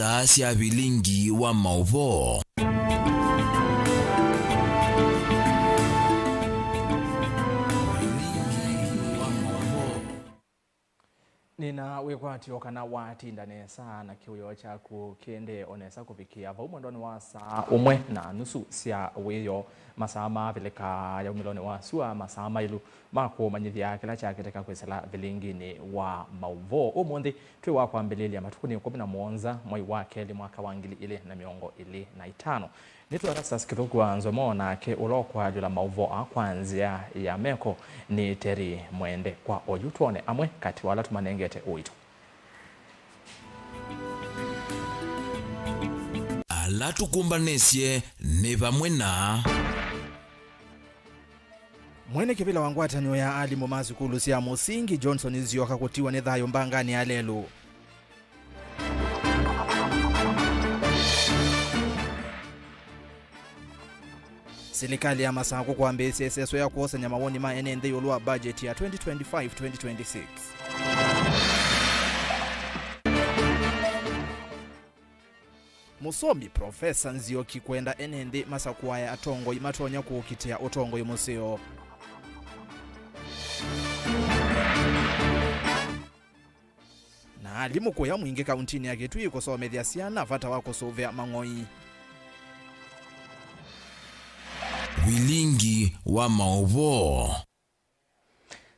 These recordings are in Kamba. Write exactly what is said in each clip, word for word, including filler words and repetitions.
Saa sya vilingi wa maũvoo. Nĩna wĩkwatyo kana watinda nesa na kĩwĩoo kyaku kĩendee o nesa kũvikĩa vau mwendonĩ wa saa ũmwe na nusu sya wĩoo, masaa mavilĩka yaumĩlonĩ wa sua, masaa maĩlu ma kũmanyĩthya kĩla kyakĩtĩka kwĩsĩla vilinginĩ wa maũvoo. Ũmũnthĩ twĩ wa kwambĩlĩlya matukũ nĩ ĩkũmi na mũonza mwai wa kelĩ mwaka wa ngili ilĩ na mĩongo ĩlĩ na itano. Nĩtwĩ Erastus Kĩthũku wa Nzomo, nake ũla ũkũalyũla maũvoo aa kwa nzĩa ya meko nĩ Terry Mwende. Kwa oyu twone amwe katĩ wa ala tũmanengete ũito. Ala tũkũmbanĩsye nĩ vamwe na mwene kĩvĩla wa ngwatanĩo ya alimũ ma sukulu sya mũsingi Johnson Nzioka kũtiwa nĩ thayũ mbanganĩ ya lelũ. Silikalĩ ya Masakũ kwambĩĩsya ĩseso ya kwosany'a mawoni ma ene nthĩ ĩũlũ wa budget ya twenty twenty-five twenty twenty-six. Mũsomi Profesa Nzioki kwenda ene nthĩ masakũae atongoi matonya kũkitĩa ũtongoi mũseo. Na alimũ kũya Mwingĩ kauntinĩ ya Kitui kũsomethya syana vata wa kũsũvĩa mang'oi. Vilingi wa maũvoo.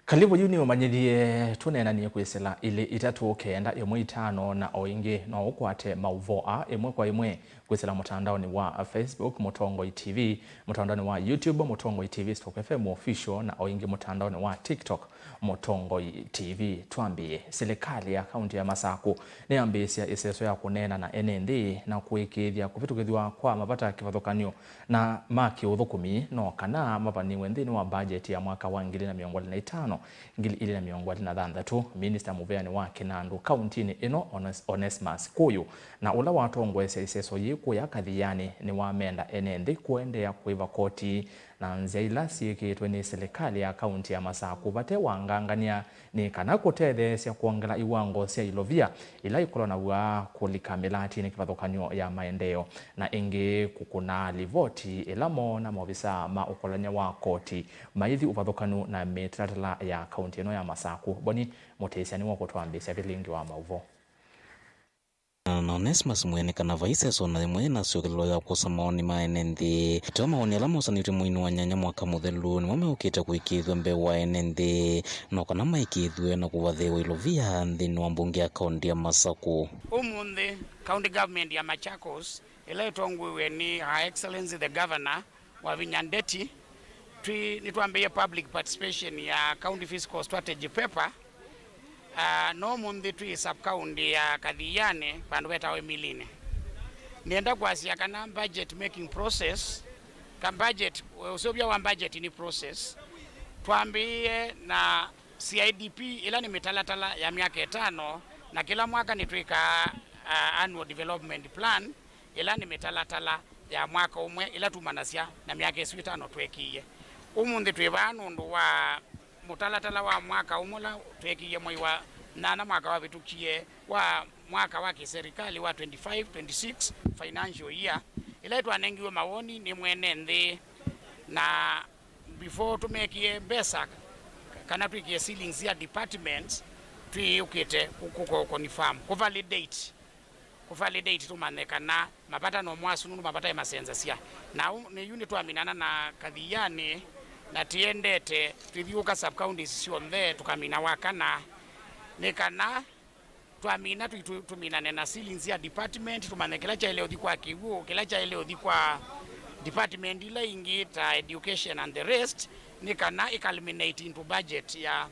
Kalĩvu yu nĩũmanyĩthye tũneenanie kwĩsĩla ilĩ itatũ kenda ĩmwe itano, na o ĩngĩ no ũkwate maũvoo aa ĩmwe kwa ĩmwe kwĩsĩla mũtandaonĩ wa Facebook Mũtongoi T V, mũtandaonĩ wa YouTube Mũtongoi T V Stock F M Official, na o ĩngĩ mũtandaonĩ wa TikTok Mũtongoi T V. Twambĩĩe. Silikalĩ ya kaunti ya Masakũ nĩyambĩĩsya ĩseso ya kũneena na ene nthĩ na kũĩkĩĩthya kũvĩtũkĩthw'a kwa mavata kĩvathũkany'o na ma kĩũthũkũmi no kana mavanĩwe nthĩnĩ wa mbajeti ya mwaka wa ngili na mĩongo ĩlĩ na itano, ngili ilĩ na mĩongo ĩlĩ na thanthatũ. Minista mũvĩanĩ wa kĩnandũ kauntinĩ ĩno, Ones-, Onesmus Kũyũ, na ũla watongoesya ĩseso yĩĩ kũya Kathianĩ, nĩwamenda ene nthĩ kũendeea kũĩva koti na nzĩa ila syĩkĩĩtwe nĩ silikalĩ ya kaunti ya Masakũ vate wangangany'a, nĩ kana kũtetheesya kwongela iwango sya ilovia ila ikolonaw'a kũlika mĩlatinĩ kĩvathũkany'o ya maendeeo, na ĩngĩ kũkũna livoti ĩla moona maovisaa ma ũkolany'a wa koti maithi ũvathũkanu na mĩtalatala ya kaunti ĩno ya Masakũ. Boni Mũtĩsya nĩwe ũkũtwambĩĩsya vilingi wa maũvoo. Na Onesmus mwene kana vai ĩseso na ĩmwe yĩna syũkĩlĩlo ya kwosa mawoni ma ene nthĩ. Teo mawoni ala mosanĩtw'e mweinĩ wa nyanya mwaka mũthelu nĩmo meũkĩte kũĩkĩĩthw'a mbee wa ene nthĩ, no kana maĩkĩĩthw'e na kũvathĩĩwa ilovia nthĩnĩ wa mbunge ya kaunti ya Masakũ. Ũmũnthĩ, County Government ya Machakos, ĩla ĩtongoew'e nĩ Her Excellency the Governor, Wavinya Ndeti, twĩ, nĩtwambĩĩe public participation ya County Fiscal Strategy Paper, ah, no ũmũnthĩ twĩ sub-county ya Kathianĩ, vandũ vetawa Ĩmilinĩ. Nĩenda kwasya kana budget making process, ka budget, ũseũvya wa budget nĩ process. Twambĩĩe na C I D P, ĩla nĩ mĩtalatala ya myaka ĩtano, na kĩla mwaka nĩtwĩkaa, ah, annual development plan, ĩla nĩ mĩtalatala ya mwaka ũmwe ĩla tumanasya na myaka ĩsu ĩtano tweekĩie. Ũmũnthĩ twĩ vaa nũndũ wa mũtalatala wa mwaka ũmwe ũla tweekĩie mwei wa nyanya mwaka wavĩtũkie wa mwaka wa kĩserikali wa twenty-five twenty-six financial year, ĩla twanengiwe mawoni nĩ mwene nthĩ, na before tũmekĩe mbesa kana twĩkĩe ceilings ya departments, twĩũkĩte kũ-, kũ-, kũ-, confirm, kũ validate kũvalidate tũmanye kana mavata no mwasu nũndũ mavata ĩmasenzasya. Na ũ-, nĩ yu nĩtwaminana na Kathianĩ, na tĩendete twĩthiũka sub-counties syonthe tũkamina wa kana, nĩ kana twamina tũ-, tũ-, tũminane na ceilings ya department, tũmanye kĩla kyaĩle ũthi kwa kĩw'ũ, kĩla kyaĩle ũthi kwa department ila ingĩ ta education and the rest, nĩ kana ĩ culminate into budget ya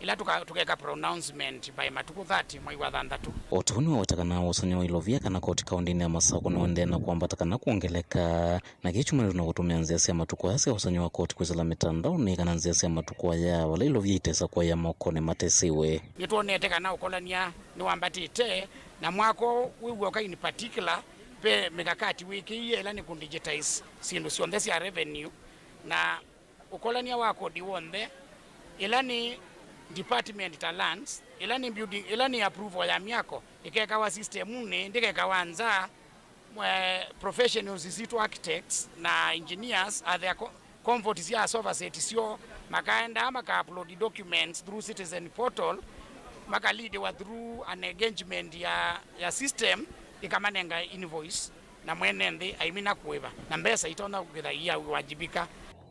ĩla tũka-, tũkeka pronouncement by matukũ thirty mwei wa thanthatũ. O ta ũu nĩwaweta kana ũsany'o wa ilovia kana koti kaũntĩnĩ ya Masakũ nĩũendee na kwambata kana kwongeleka, na kĩĩ kyumanĩtwe na kũtũmĩa nzĩa sya matukũ aya sya ũsany'o wa koti kwĩsĩla mĩtandaonĩ kana nzĩa sya matukũ aya vala ilovia itesa kwaĩa mokonĩ matesĩwe. Nĩtwonete kana ũkolany'a nĩwambatĩte, na mwaka ũũ wĩ w'oka in particular, ve mikakati wĩkĩie ĩla nĩ kũ digitize syĩndũ syonthe sya revenue, na ũkolany'a wa kodi w'onthe, ĩla nĩ Department ta lands, ĩla nĩ building, ĩla nĩ approval ya myako, ĩkekawa system-nĩ, ndĩkekawa nza. Mwe-, professionals sitũ, architects na engineers, at their co-, comfort sya sofa set syoo, makaendaa maka upload documents through citizen portal, makaleadiwa through an engagement ya, ya system, ĩkamanenga invoice, na mwene nthĩ aimina kũĩva, na mbesa itonya kwĩtha iawajibika.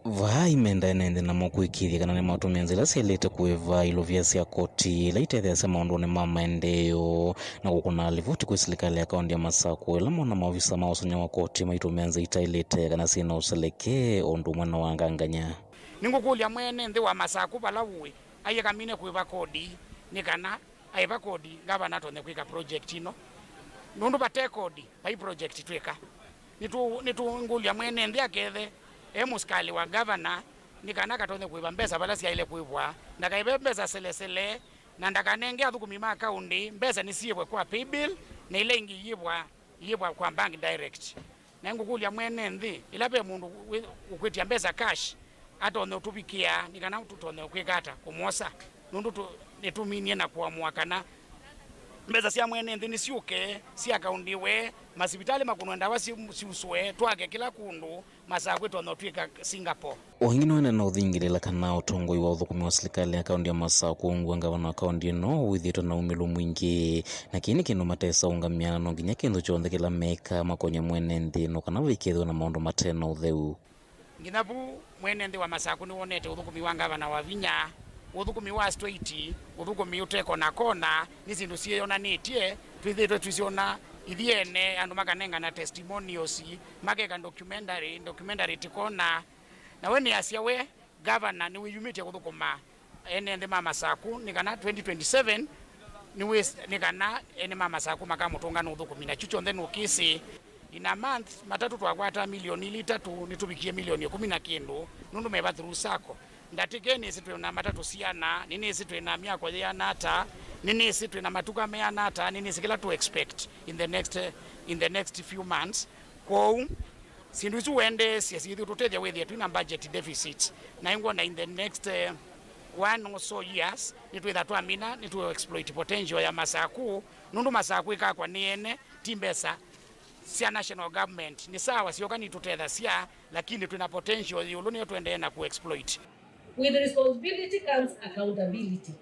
Vaa imenda ene nthĩ namo kũĩkĩĩthya kana nĩmatũmĩa nzĩa ila syaĩlĩte kũĩva ilovia sya koti ila itetheeasya maũndũnĩ ma maendeeo, na kũkũna livoti kwĩ silikalĩ ya kaũntĩ ya Masakũ ĩla mona maovisa ma ũsũngya wa koti maitũmĩa nzĩa itaĩlĩte kana syĩ na ũselekee o ũndũ ũmwe na wangangany'a. Nĩngũkũlya mwene nthĩ wa Masakũ vala ũĩ, aikamine kũĩva kodi nĩ kana aĩva kodi, ngavana atonye kwĩka project ĩno, nũndũ vate kodi vai project twĩka. Nĩtũ-, nĩtũngũlya mwene nthĩ akethe e mũsikalĩ wa ngavana, nĩ kana akatonye kũĩva mbesa vala syaĩle kũĩvwa, ndakaĩve mbesa selesele, na ndakanenge athũkũmi ma kaũntĩ mbesa nĩsiĩvwe kwa paybill, na ila ingĩ iyĩvwa, iyĩvwa kwa bank direct. Na ngũkũlya mwene nthĩ, ĩla ve mũndũ wĩ-, ũkwĩtya mbesa cash, atonye ũtũvikĩa nĩ kana tũtonye kwĩka ata kũmwosa, nũndũ tũ-, nĩtũminie na kũamũa kana mbesa sya mwene nthĩ nĩsyũke, syakaundiwe, masivitalĩ makũnwe ndawa si-, siusũe, twake kĩla kũndũ, Masakũ ĩtonya ũtw'ĩka Singapore. O ĩngĩ nĩwaendeea na ũthingĩlĩla kana ũtongoi wa ũthũkũmi wa silikalĩ ya kaũntĩ ya Masakũ ũngũa ngavana wa kaũntĩ ĩno wĩthĩĩtwe na umĩlu mwingĩ, na kĩĩ nĩ kĩndũ matesa ũngamĩa, na no nginya kĩndũ kyonthe kĩla meekaa makonye mwene nthĩ ĩno kana vaikethĩwe na maũndũ mate na ũtheu. Nginya vu mwene nthĩ wa Masakũ nĩwonete ũthũkũmi wa ngavana wa vinya, ũthũkũmi wa straight, ũthũkũmi ũte kona kona, nĩ syĩndũ syĩyonanĩtye, twĩthĩĩtwe tũisyona ithyĩ ene, andũ makanengana testimonials, makeka documentary, documentary tĩkona. Na we nĩasya we, ngavana nĩwĩyumĩtye kũthũkũma ene nthĩ ma Masakũ, nĩ kana twenty twenty-seven nĩwĩs-, nĩ kana ene ma Masakũ makamũtũnga nĩ ũthũkũmi, na kyu kyonthe nũkĩsĩ. In a month, matatũ twakwata milioni ili itatũ, nĩtũvikie milioni ĩkũmi na kĩndũ, nũndũ meva through sacco. Ndatĩke nĩsĩ twĩ na matatũ siana, nĩnĩsĩ twĩ na myako yĩana ata, nĩnĩsĩ twĩ na matuka meana ata, nĩnĩsĩ kĩla tũ expect in the next, in the next few months. Kwoou, syĩndũ isu ũendeesya syĩthĩwe tũtethya wĩthĩa twĩ na budget deficit. Na ĩngwona in the next, eh, one or so years, nĩtwĩtha twamina, nĩtũ exploit potential ya Masakũ, nũndũ Masakũ ĩkakwa nĩ ene, ti mbesa sya national government. Nĩ sawa, syoka nitũtethasya, lakini twĩ na potential ĩũlũ nĩyo tũendee na kũ exploit. With responsibility comes accountability,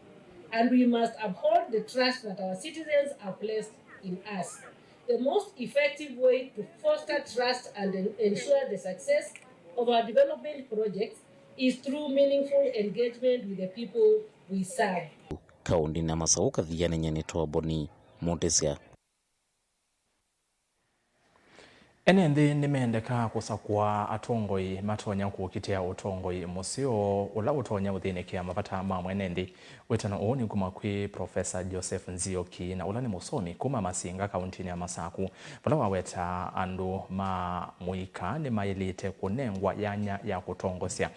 and we must uphold the trust that our citizens have placed in us. The most effective way to foster trust and en-, ensure the success of our development projects is through meaningful engagement with the people we serve. Kaũndĩnĩ ya Masakũ, Kathiani Nyanĩtwa, Boni Mũtĩsya. Ene nthĩ nĩmendeka kũsakũa atongoi matonya kũkitĩa ũtongoi mũseo ũla ũtonya ũthĩnĩkĩa mavata ma mwene nthĩ. Wĩtano ũũ nĩ kuma kwĩ Profesa Joseph Nzioki, na ũla nĩ mũsomi kuma Masinga, kaũntĩnĩ ya Masakũ, vala wawetaa andũ ma mũika nĩmaĩlĩte kũnengwa yanya ya kũtongosya.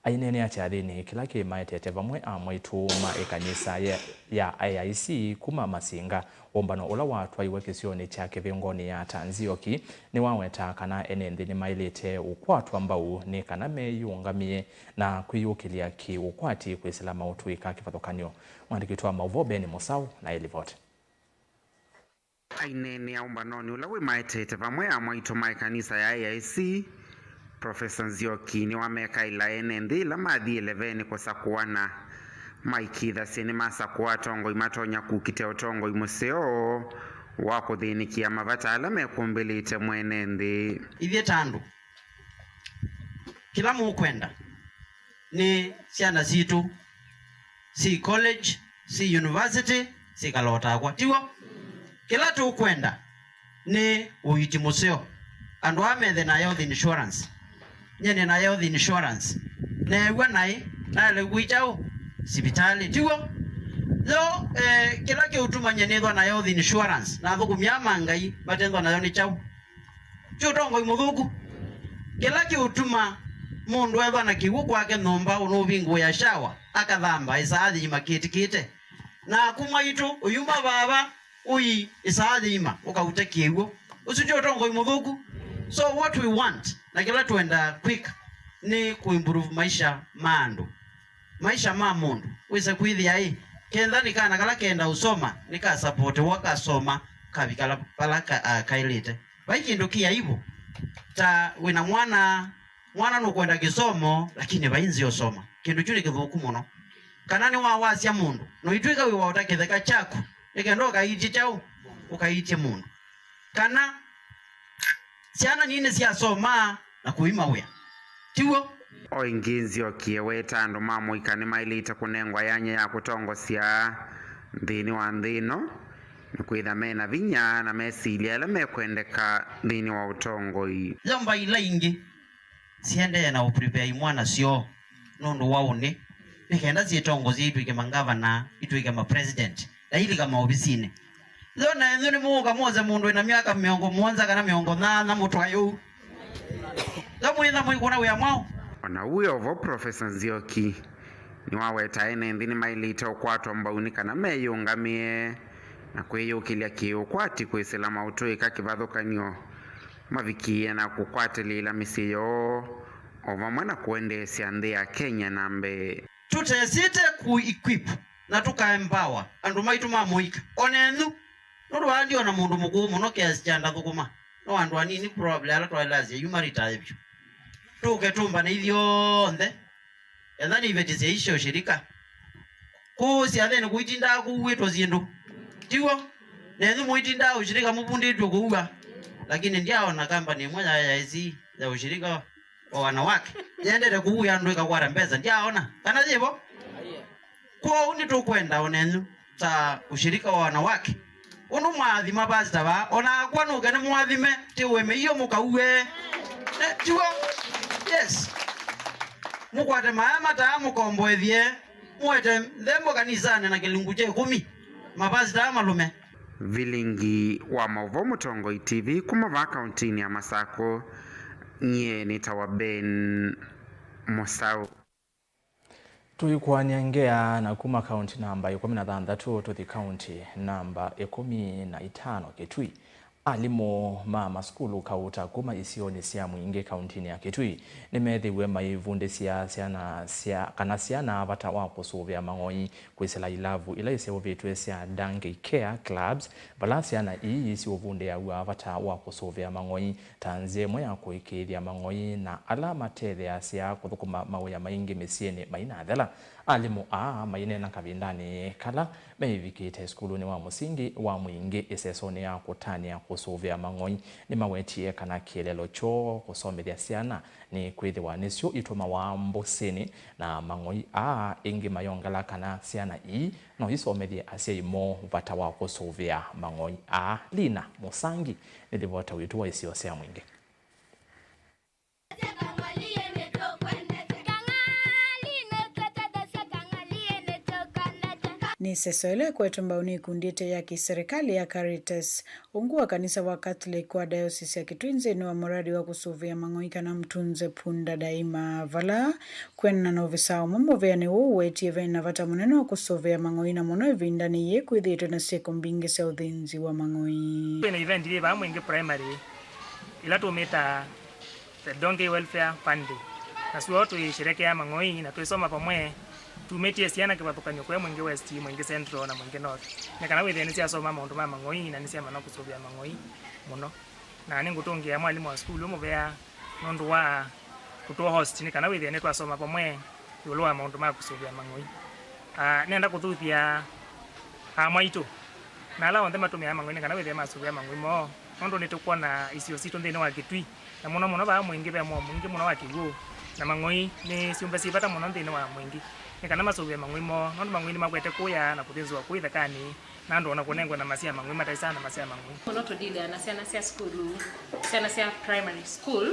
Aineenea kyathĩnĩ kĩla kĩmaetete vamwe a mwaitũ ma ĩkanisa ya, ya A I C kuma Masinga, ũmbano ũla watwaiwe kĩsionĩ kya Kĩvĩngoni ya Ata, Nzioki nĩwawetaa kana ene nthĩ nĩmaĩlĩte ũkwatwa mbau nĩ kana meyĩũngamĩe na kwĩyũkĩlya kĩ-ũkwati kwĩsĩla maũtũĩka kĩvathũkany'o. Mwandĩki witũ wa maũvoo Ben Mũsaũ na ĩlivoti. Aineenea ũmbanonĩ ũla wĩmaetete vamwe a mwaitũ ma ĩkanisa ya A I C, Profesa Nzioki nĩwamekaĩla ene nthĩ ĩla mathiĩle venĩ kũsakũana, maikĩĩthasye nĩmasakũa atongoi matonya kũkitĩa ũtongoi mũseo wa kũthĩnĩkĩa mavata ala mekũmbĩlĩte mwene nthĩ. Ithyĩ ta andũ, kĩla mũkwenda nĩ syana sitũ syĩ college, syĩ university, syĩkala o takwa, tiw'o? Kĩla tũkwenda nĩ ũiiti mũseo. Andũ aa methe na health insurance, nyie nĩ na health insurance, neew'a naĩ, naĩle kwĩ kyaũ? Sivitalĩ, tiw'o? Yo, eh, kĩla kĩũtuma nyie nĩthwa na health insurance na athũkũmi aa ma Ngai matethwa nayo nĩ kyaũ? Ti ũtongoi mũthũku. Kĩla kĩũtuma mũndũ ethwa na kĩw'ũ kwake nyũmba, ũnũvingũĩa shawa, akathamba ĩsaa yĩima kĩtĩkĩte. Naku mwaitũ, ũyuma vava, ũi ĩsaa yĩima, ũkaute kĩw'ũ. Ũsu ti ũtongoi mũthũku. So what we want, na kĩla tũendaa kwĩka, nĩ kũ improve maisha ma andũ. Maisha ma mũndũ, wĩse kwĩthĩa ĩ, kenda nĩ kana kala kenda ũsoma, nĩkasapotĩwa kasoma, kavika la-, vala ka-, a, kaĩlĩte. Vai kĩndũ kĩ aibu ta wĩna mwana, mwana nũkwenda kĩsomo, lakini vai nzĩa ũsoma. Kĩndũ kyu nĩ kĩthũku mũno. Kana nĩwawasya mũndũ, noitw'ĩka wĩwaũta kĩtheka kyaku, nĩ kenda ũkaitye kyaũ? Ũkaitye mũndũ. Kana syana nini syasomaa na kũima wĩa. Tiw'o? O ĩngĩ, Nzioki eweta andũ ma mũika nĩmaĩlĩte kũnengwa yanya ya kũtongosya nthĩnĩ wa nthĩ ĩno, nĩkwĩtha mena vinya na mesilya ala mekwendeka nthĩnĩ wa ũtongoi. Yomba ila ingĩ siendee na ũprepare imwana syoo nũndũ wa ũnĩ, nĩ kenda syĩtongosye itw'ĩke mangavana, itw'ĩke ma president, na ilika maovisinĩ. Yo na enyu nĩmũũka mwose mũndũ wĩna myaka mĩongo mũonza kana mĩongo nyanya mũtwae ũu. Yo mwĩtha mwĩkũna wĩa mwaũ? O na ũu wĩ o vo, Profesa Nzioki nĩwaweta ene nthĩ nĩmaĩlĩte ũkwatwa mbau nĩ kana meyĩũngamĩe na kwĩyũkĩlya kĩ-ũkwati kwĩsĩla maũtũĩka kĩvathũkany'o mavikĩe na kũkwatĩlĩĩla mĩsyĩ yoo, o vamwe na kũendeesya nthĩ ya Kenya na mbee. Tũtesĩte kũ equip na tũka empower andũ maitũ ma mũika. O na enyu, nũndũ vaa ndiona mũndũ mũkũũ mũno kiasi kya ndathũkũma. No andũ anini probably ala twaĩlasya yu maritae vyũ. Tũke tũmbane ithyonthe. Ethani iveti sya isyo shirika. Kũu syathĩnĩ kũitindaa kũuĩtwe syĩndũ. Tiw'o? Nenyu mũitindaa ũshirika mũvundĩtw'e kũua. Lakini ndyaona kambani ĩmwe ya A I C ya ushirika wa wanawake yendete kũuĩa andũ ĩkakwata mbesa. Ndyaona. Kana yĩvo? Kwoou nĩtũkwenda o nenyu ta ushirika wa wanawake. Ũndũ mwaathima pastor vaa, o nakwa nũke nĩmũathime, ti ũĩmĩ iyo mũkaue. Eh, tiw'o? Yes. Mũkwate maya mataa mũkomboethye, mũete nthembo kanisanĩ na kĩlungu kya ĩkũmi. Mapasita aa malũme. Vilingi wa maũvoo Mũtongoi T V kuma vaa kauntinĩ ya Masakũ, nyie nĩtawa Ben Mũsaũ. Tũikũanĩa ngea na kuma kaunti namba ĩkũmi na thanthatũ tũthi kaunti namba ĩkũmi na itano, Kitui. Alimũ ma masukulu kauta kuma isionĩ sya Mwingĩ kauntinĩ ya Kitui nĩmethĩiwe maivundĩsya syana sya, kana syana vata wa kũsũvĩa mang'oi kwĩsĩla ilavu ila iseũvĩtw'e sya Dangei Care Clubs, vala syana ii siũvundĩaw'a vata wa kũsũvĩa mang'oi ta nzĩa ĩmwe ya kũĩkĩĩthya mang'oi na ala matetheeasya kũthũkũma mawĩa maingĩ mĩsyĩnĩ mainathela. Alimũ aa maineena kavindanĩ kala meĩvikĩte sukulunĩ wa mũsingi wa Mwingĩ ĩsesonĩ ya kũtanĩa kũsũvĩa mang'oi, nĩmawetie kana kĩeleelo kyoo kũsomethya syana nĩ kwĩthĩwa nĩsyo itũmawa mbũsĩnĩ, na mang'oi aa ĩngĩ mayongela kana syana ii no isomethye asyai moo vata wa kũsũvĩa mang'oi aa. Lina Mũsangi nĩ livota witũ wa isio sya Mwingĩ. Nĩ ĩseso ĩla ĩkwetwe mbau nĩ ĩkundi ĩte ya kĩserĩkalĩ ya Caritas, ungu wa kanisa wa Catholic wa Diocese ya Kitui nthĩnĩ wa mũradi wa kũsũvĩa mang'oi kana Mtunze Punda Daima, vala kwĩanana na ovisaa ũmwe mũveanĩ ũũ ũwetie vena vata mũnene wa kũsũvĩa mang'oi, na mũno ĩvindanĩ yĩĩ kwĩthĩĩtwe na syĩko mbingĩ sya ũthĩnzi wa mang'oi. Twĩ na event yĩ vaa Mwingĩ Primary, ĩla tũmĩtaa The Donkey Welfare Fund Day. Na suo tũisherekea mang'oi na twĩsoma vamwe. Tumĩtie syana kĩvathũkany'o kũya Mwingĩ West, Mwingĩ Central na Mwingĩ North, nĩ kana wĩthĩe nĩsyasoma maũndũ ma mang'oi na nĩsyamanya kũsũvĩa mang'oi mũno. Na nĩngũtũngĩa mwalimũ wa sukulu mũvea nũndũ wa kũtũ host, nĩ kana wĩthĩe nĩtwasoma vamwe ĩũlũ wa maũndũ ma kũsũvĩa mang'oi. Ah, nenda kũthuthya aa mwaitũ na ala onthe matũmĩaa mang'oi nĩ kana wĩthĩe masũvĩa mang'oi moo, nũndũ nĩtũkwona isio sitũ nthĩnĩ wa Kitui, na mũno mũno vaa Mwingĩ ve mũo mwingĩ mũno wa kĩw'ũ, na mang'oi nĩ syũmbe syĩ vata mũno nthĩnĩ wa Mwingĩ, nĩ kana masũvĩe mang'oi moo, nũndũ mang'oi nĩmakwete kũya na kũthĩnzĩwa kũu ĩthekanĩ, na andũ ona kũnengwa nyama sya mang'oi mataĩsaa nyama sya mang'oi. Mũno tũdilea na syana sya sukulu, syana sya primary school,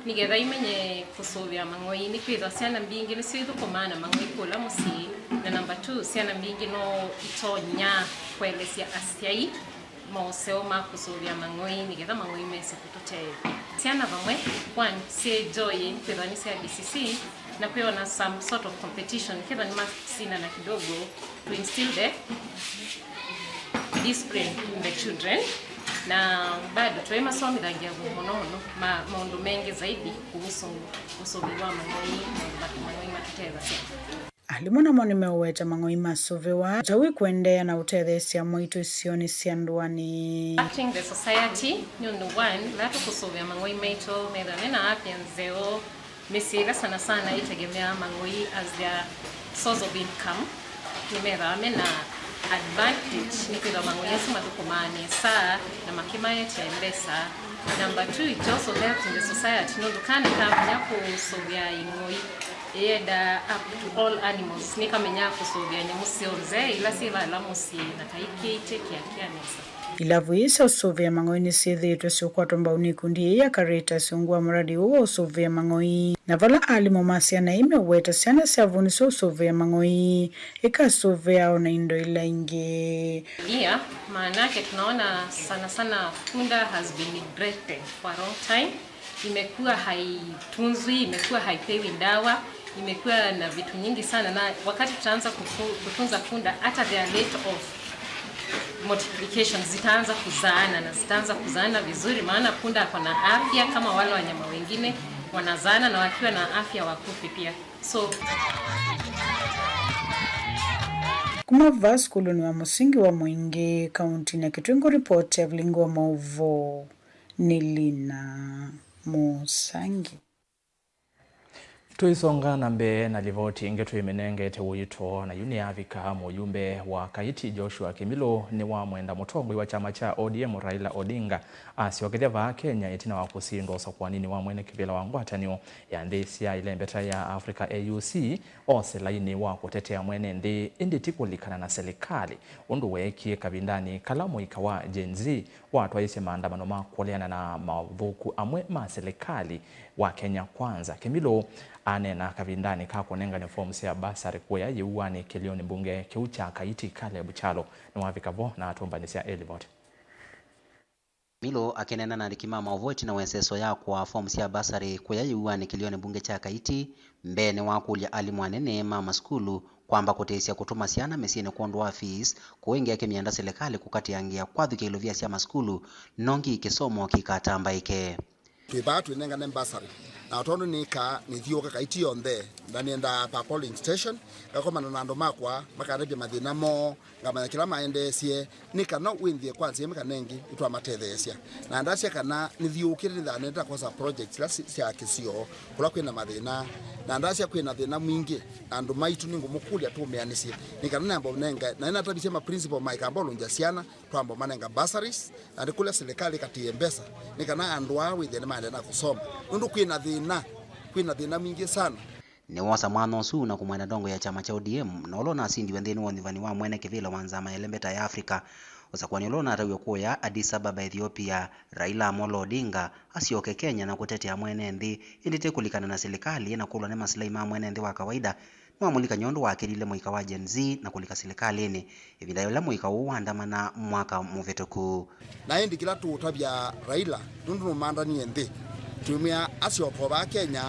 nĩ ketha imenye kũsũvĩa mang'oi, nĩkwĩthwa syana mbingĩ nĩsyo ithũkũmaa na mang'oi kũla mũsyĩ, na namba two, syana mbingĩ no itonya kũelesya asyai maũseo ma kũsũvĩa mang'oi nĩ ketha mang'oi mese kũtũteea. Syana vamwe, one, syĩ joy nĩkwĩthwa nĩ sya D C C, na kwĩona some sort of competition, kethwa nĩmasindana kidogo, to instill the discipline in the children, na bado twaimasomithangĩa mũno mũno ma-, maũndũ mengĩ zaidi kuhusu ũsũvi wa mang'oi, maũndũ ma kĩmang'oi matũtethasya. Alimũ namo nĩmeũweta mang'oi masũvĩwa, ta wĩ kũendeea na ũtetheesya mwaitũ isionĩ sya ndũanĩ. Acting the society, nĩ ũndũ one, ĩla tũkũsũvĩa mang'oi maitũ methĩwa me na afya nzeo, mĩsyĩ ĩla sana sana ĩtegemeaa mang'oi as their source of income, nĩmethĩawa me na advantage nĩ kwĩthĩwa mang'oi asu mathũkũmaa nesa na makĩmaetee mbesa. Number two, it also helped in the society, nũndũ kana nĩkamanya kũsũvĩa ing'oi. Ĩendaa up to all animals, nĩkamenyaa kũsũvĩa nyamũ syonthe ila syĩ vala mũsyĩ na kaĩ kĩitye kĩakĩa nesa. Ilavu ii sya ũsũvĩa mang'oi nĩsyĩthĩĩtwe syũkwatwa mbau nĩ ikundi ii ya Caritas ungu wa mũradi ũũ wa ũsũvĩa mang'oi. Na vala alimũ ma syana ii meũweta syana sya avũni sya ũsũvĩa mang'oi, ikasũvĩa o na indo ila ingĩ. Ia, maanake tunaona sana sana punda has been neglected for a long time. Imekuwa haitunzwi, imekuwa haipewi dawa, imekuwa na vitu nyingi sana, na wakati tutaanza kufu-, kutunza punda, hata their rate of multiplication zitaanza kuzaana, na zitaanza kuzaana vizuri, maana punda ako na afya kama wale wanyama wengine, wanazaana, na wakiwa na afya wakufi pia. So, kuma vaa sukulunĩ wa mũsingi wa Mwingĩ, kauntinĩ ya Kitui, ngũripoti ya Vilingi wa Maũvoo nĩ Lina Mũsangi. Tũisonga na mbee na livoti ĩngĩ twĩmĩnengete ũito, na yu nĩ yavika mũyumbe wa Kaiti Joshua Kĩmilũ nĩwamwenda mũtongoi wa kyama kya O D M Raila Odinga asyokethya vaa Kenya ĩtina wa kũsindwa ũsakũaninĩ wa mwene kĩvĩla wa ngwatanĩo ya nthĩ sya ĩlembeta ya Africa A U C, ose lainĩ wa kũtetea mwene nthĩ, ĩndĩ ti kũlikana na silikalĩ, ũndũ weekie kavindanĩ kala mũika wa Gen Z watwaisye maandamano ma kũleana na maũthũku amwe ma silikalĩ wa Kenya Kwanza. Kĩmilũ aneena kavindanĩ ka kũnengane fomu sya basarĩ kũya yĩuanĩ kĩlĩonĩ mbunge kĩu kya Kaiti. Caleb Kyalo nĩwavika vo na atũmbanĩsya ĩ livoti. Kĩmilũ akĩneena na andĩki ma maũvoo ĩtina wa ĩseso ya kũaa fomu sya basarĩ kũya yĩuanĩ kĩlĩonĩ mbunge kya Kaiti, mbeenĩ wakũlya alimũ anene ma masukulu kwamba kũtĩĩsya kũtũma syana mĩsyĩnĩ kwondũ wa fees, kũũ ĩngĩ akĩmyenda silikalĩ kũkatĩangĩa kwathũkya ilovia sya masukulu, nongi kĩsomo kĩikatambaĩke. Twĩ vaa twĩnengane bursary, na o tondũ nĩkaa nĩthiũũka Kaiti yonthe, na nĩendaa per polling station, ngakomana na andũ makwa, makatavya mathĩna moo, ngamanya kĩla maendeesye, nĩ kana wĩnthĩe kwa nzĩa ĩmwe kana ĩngĩ nĩtwamatetheesya. Na ndasya kana nĩthiũũkĩte nĩthanĩte akosa projects ila si-, sya kĩsio kũla kwĩna mathĩna. Na ndasya kwĩna thĩna mwingĩ, na andũ maitũ nĩngũmũkũlya tũmĩanĩsye nĩ kana namba ũnenga, na nĩnatavisye ma principal ma ĩkamba ũlũngya syana, twamba ũmanenga bursaries, na nĩkũlya silikalĩ ĩkatĩĩe mbesa nĩ kana andũ aa wĩthĩe nĩmaendeea na kũsoma, nũndũ kwĩna thĩna, kwĩna thĩna mwingĩ sana. Nĩwosa mwanya ũsu na kũmwenda ndongoi ya kyama kya O D M, na ũla ũnasindiwe nthĩnĩ wa ũnyuvani wa mwene kĩvĩla wa nzama ya ĩlembeta ya Africa, ũsakũani ũla ũnataw'e kũya Addis Ababa, Ethiopia, Raila Amolo Odinga asyoke Kenya na kũtetea mwene nthĩ, ĩndĩ ti kũlikana na silikalĩ na kũlwa nĩ masilai ma mwene nthĩ wa kawaida. Nĩwamũlikany'a ũndũ wakĩlile mũika wa Gen Z na kũlika silikalĩnĩ, ĩvinda yĩla mũika ũũ waandamana mwaka mũvĩtũku. Na ĩndĩ kĩla tũũtavya Raila, nũndũ nũmandanie nthĩ, twĩmwĩa asyoka o vaa Kenya,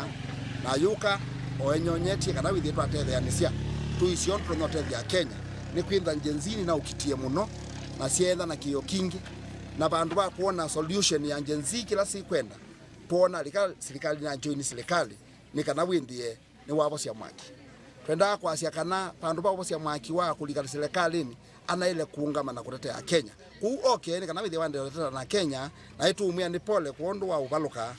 na ayũka o enyonyetye kana wĩthĩe twatetheanĩsya, tũisye ũndũ tũtonya ũtethya Kenya, nĩkwĩtha Gen Z nĩnaũkitie mũno, na syeetha na kĩĩo kingĩ, na vandũ va kwona solution ya Gen Z kĩla sikwenda, twoona lika silikalĩ na join silikalĩ, nĩ kana wĩthĩe nĩwavosya mwaki. Twendaa kwasya kana vandũ va ũvosya mwaki wa kũlika silikalĩnĩ, anaĩle kũũngama na kũtetea Akenya. Kũu oke nĩ kana wĩthĩe waendeea ũtetana na Akenya, na ĩtũũmwĩa nĩ pole kwondũ wa ũvalũka,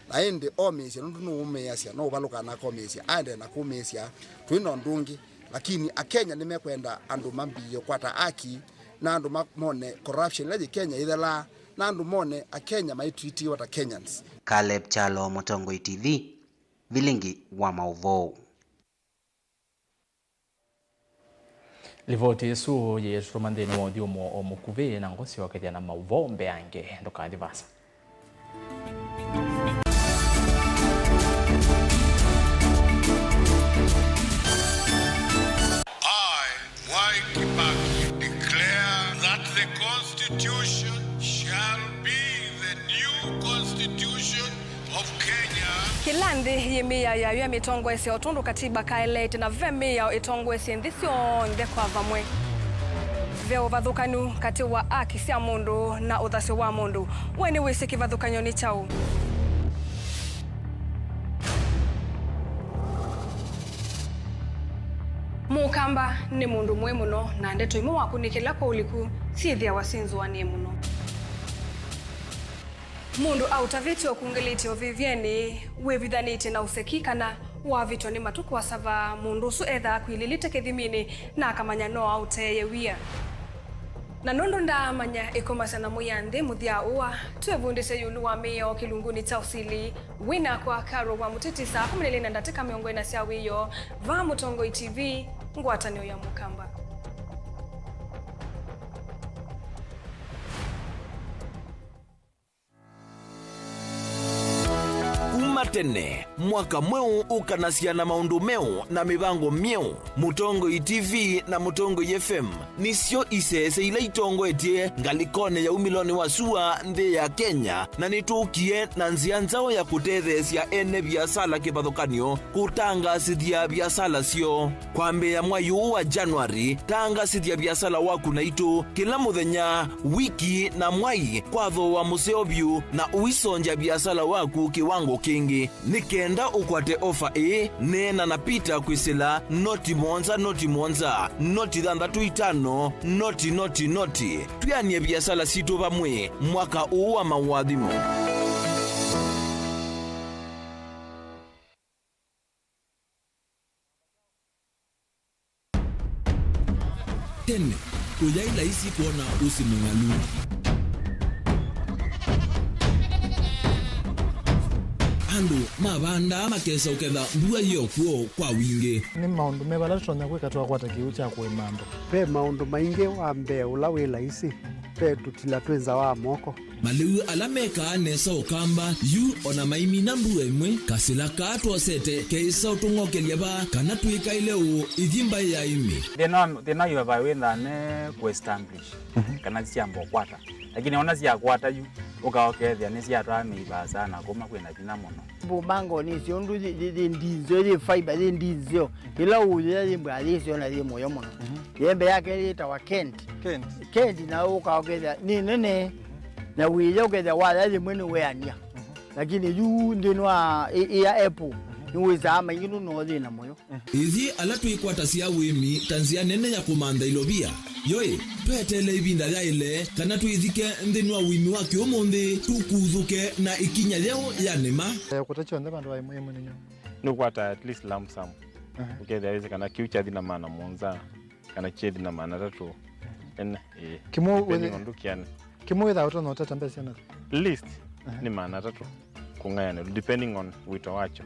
na ĩndĩ omĩĩsya nũndũ nũũmĩĩasya, no ũvalũkaa na akomĩĩsya, aendee na kũmĩĩsya. Twĩ na ũndũ ũngĩ, lakini Akenya nĩmekwenda andũ mambĩĩe kũkwata aki, na andũ ma-, mone corruption ĩla yĩ Kenya ĩthelaa, na andũ mone Akenya maitwitiwa ta Kenyans. Caleb Kyalo, Mũtongoi T V. Vilingi wa maũvoo. Livoti ĩsu yĩtũtũma nthĩnĩ wa ũthyũmũo o mũkuvĩ na ngũsyokethya na maũvoo mbeange. Ndũkathi vasa. I, Mwai Kibaki, declare that the Constitution shall be the new Constitution of Kenya. Kĩla nthĩ yĩ mĩao yayo ya mĩtongoesye o tondũ katiba kaeleete, na ve mĩao ĩtongoesye nthĩ syonthe kwa vamwe. Ve ũvathũkanu katĩ wa aki sya mũndũ na ũthasyo wa mũndũ. We nĩwĩsĩ kĩvathũkany'o nĩ kyaũ? Mũkamba nĩ mũndũ mũĩ mũno, na ndeto imwe wakunĩkĩla kwa ũliku syĩthĩawa syĩ nzũanĩe mũno. Mũndũ aũtavĩtye ũkungĩlĩtye ũvĩvyenĩ wĩvithanĩtye na ũseki kana wavĩtwa nĩ matũ kũasava, mũndũ ũsu ethaa akwilĩlĩte kĩthiminĩ na akamanya no aũteeye wia. Na nũndũ ndaamanya ĩkomasya na mũya nthĩ mũthya ũa, twĩvundĩsye ĩũlũ wa mĩao kĩlungunĩ kya ũsili. Wĩ nakwa Carol wa Mũteti saa kũmi na ilĩ na ndatĩka mĩongo ĩna sya wĩoo, vaa Mũtongoi T V, ngwatanĩo ya Mũkamba. Kuma tene, mwaka mweũ ũkanasya na maũndũ meũ na mĩvango myeũ. Mũtongoi T V na Mũtongoi F M nĩsyo isese ila itongoetye ngalĩkonĩ ya umĩlonĩ wa sua nthĩ ya Kenya, na nĩtũkie na nzĩa nzaũ ya kũtetheesya ene viasala kĩvathũkany'o kũtangaasĩthya viasala syoo. Kwambĩĩa mwai ũũ wa January, tangaasĩthya viasala waku naitũ kĩla mũthenya, wiki, na mwai kwa thooa mũseo vyũ, na ũisongya viasala waku kĩwango kĩngĩ. Nĩ kenda ũkwate ofa ĩĩ, neena na Peter kwĩsĩla noti mũonza, noti mũonza, noti thanthatũ itano, noti, noti, noti. Twĩanĩe viasala sitũ vamwe mwaka ũũ wa maũathimo. Tene, kũyaĩ laisi kwona ũsĩ mũng'alu. Andũ mavandaa makesa ũketha mbua yĩ o kw'o kwa wingĩ. Nĩ maũndũ meva ala tũtonya kwĩka twakwata kĩw'ũ kya kũĩma andũ? Ve maũndũ maingĩ. Wa mbee ũla wĩ laisi, ve tũtila twĩ nza wa moko. Malĩu ala mekaa nesa Ũkamba yu o na maimina mbua ĩmwe, kasĩla kaa twosete keĩsa ũtũng'okelya vaa kana twĩkaĩle ũũ ithi mbaĩ ya ĩmĩ. Thĩna wa, thĩna wa ivavai wĩthaa ne kũ establish kana syamba ũkwata, lakini ona syakwata yu ũka ũkethĩa nĩsyatwaa mĩivaa sana kuma kwĩna vinya mũno. Mbumangoni icio ũndũ yĩ, yĩ, yĩ ndinzeo, yĩ fiber, yĩ ndinzeo. Ĩla ũyĩa yĩ mbwa yĩsyo na yĩ mũyo mũno. Yembe yake yĩtawa Kent. Kent. Kent na ũka ũkethĩa nĩ nene. Na wĩya ũkethĩa waya yĩmwe nĩ weania. Lakini yu nthĩnĩ wa ĩ-, ĩya apple, nĩwĩsaa maingĩ nũndũ no yĩ na mũyo. Ithyĩ ala twĩkwatasya ũĩmi ta nzĩa nene ya kũmantha ilovia, yoĩ, tweteele ĩvinda yaĩle kana twĩthike nthĩnĩ wa ũĩmi wa kĩũmũnthĩ, tũkuthũke na ĩkinya yeũ ya nĩma. Eh, kũta kyonthe vandũ va ĩmwe ĩmwe nĩ nyũ. Nĩũkwata at least lump sum. Ũkethĩa wĩsĩ kana kĩu kyathi na maana mũonza, kana kyethi na maana atatũ. Ene, ĩĩ. Kĩmwe depending wĩthĩ-, on ndũkĩanĩ. Kĩmwe wĩthaa ũtonya ũtata mbesa syana? Least nĩ maana atatũ kũng'ayanĩlwa, depending on wĩto wakyo.